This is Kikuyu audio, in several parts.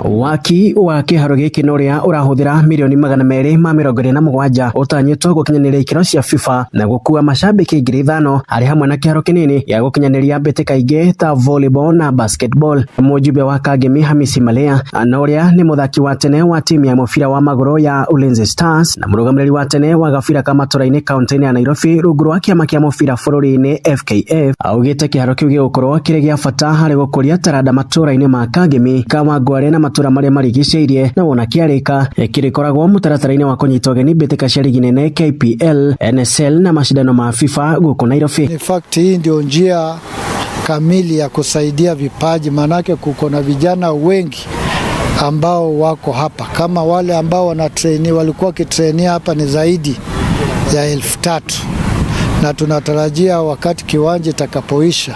Waki wa kĩharo gĩkĩ na ũrĩa ũrahũthĩra mirioni 247 ũtanyĩtwo gũkinyanĩria ikĩro cia FIFA na gũkua macambĩki 5,000 harĩ hamwe na kĩharo kĩnini gĩa gũkinyanĩria mbĩtĩka ingĩ ta volleyball na basketball. Mũjumbe wa Kangemi Hamisi Malea na ũrĩa nĩ mũthaki wa tene wa timu ya mũbira wa magũrũ ya Ulinzi Stars na mũrũgamĩrĩri wa tene wa gabira ka matũra-inĩ kaunti-inĩ ya Nairobi rungu rwa kĩama kĩa mũbira bũrũri-inĩ FKF augĩte kĩharo kĩu gĩgũkorwo kĩrĩ gĩa bata harĩ gũkũria taranda matũra-inĩ ma Kangemi, Kawangware na matũra marĩa marigicĩirie na wona kĩarĩka kĩrĩkoragwo mũtaratara-inĩ wa kũnyita ũgeni mbĩtĩka cia ligi nene KPL, NSL na mashindano ma FIFA gũkũ Nairobi. In fact, hii ndio njia kamili ya kusaidia vipaji, maanake kuko na vijana wengi ambao wako hapa, kama wale ambao wanatraini walikuwa wakitrainia hapa ni zaidi ya 3,000 na tunatarajia wakati kiwanja itakapoisha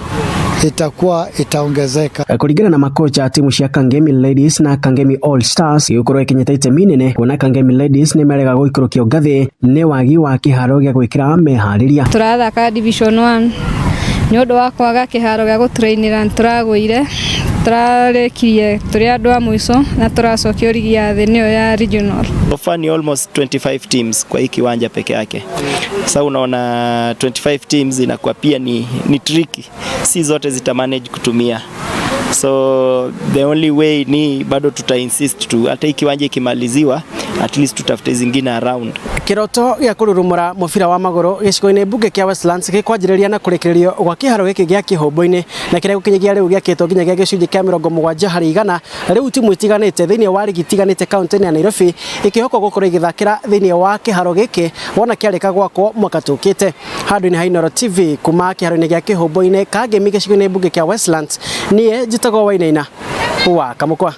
itakuwa itaongezeka. Kũringana na makocha timu cia Kangemi Ladies na Kangemi All Stars igũkorwo ikinyĩta itemi nene kuona Kangemi Ladies nĩ merega gũikũrũkio ngathĩ nĩ wagi wa kĩharo gĩa gwĩkĩra meharĩria. Tũrathaka Division 1 nĩ ũndũ wa kwaga kĩharo gĩa gũtrainĩra nĩ tũragũire, tũrarĩkirie tũrĩ andũ a mũico na tũracokio ligi ya thĩ nĩyo ya regional. So far ni almost 25 teams kwa hii kiwanja peke yake. Sasa unaona 25 teams inakuwa pia ni tricky, si zote zita manage kutumia, so the only way ni bado tuta insist tu hata hii kiwanja ikimaliziwa, at least tutafute zingine around. Kĩroto gĩa kũrurumũra mũbira wa magũrũ gĩcigo-inĩ mbunge kĩa Westlands gĩkwanjĩrĩria na kũrĩkĩrĩrio gwa kĩharo gĩkĩ gĩa Kĩhũmbũ-inĩ na kĩrĩa gũkinyagia rĩu gĩakĩtwo nginyagia gĩcunjĩ kĩa 70% rĩu timu itiganĩte thĩinĩ wa rigi itiganĩte kaunti-inĩ ya Nairobi ikĩhokwo gũkorwo igĩthakĩra thĩinĩ wa kĩharo gĩkĩ wona kĩarĩka gwakwo mwaka tũkĩte. Handũ-inĩ ha Inooro TV kuma kĩharo-inĩ gĩa Kĩhũmbũ-inĩ Kangemi gĩcigo-inĩ mbunge kĩa Westlands, niĩ njĩtagwo Wainaina wa Kamũkwa.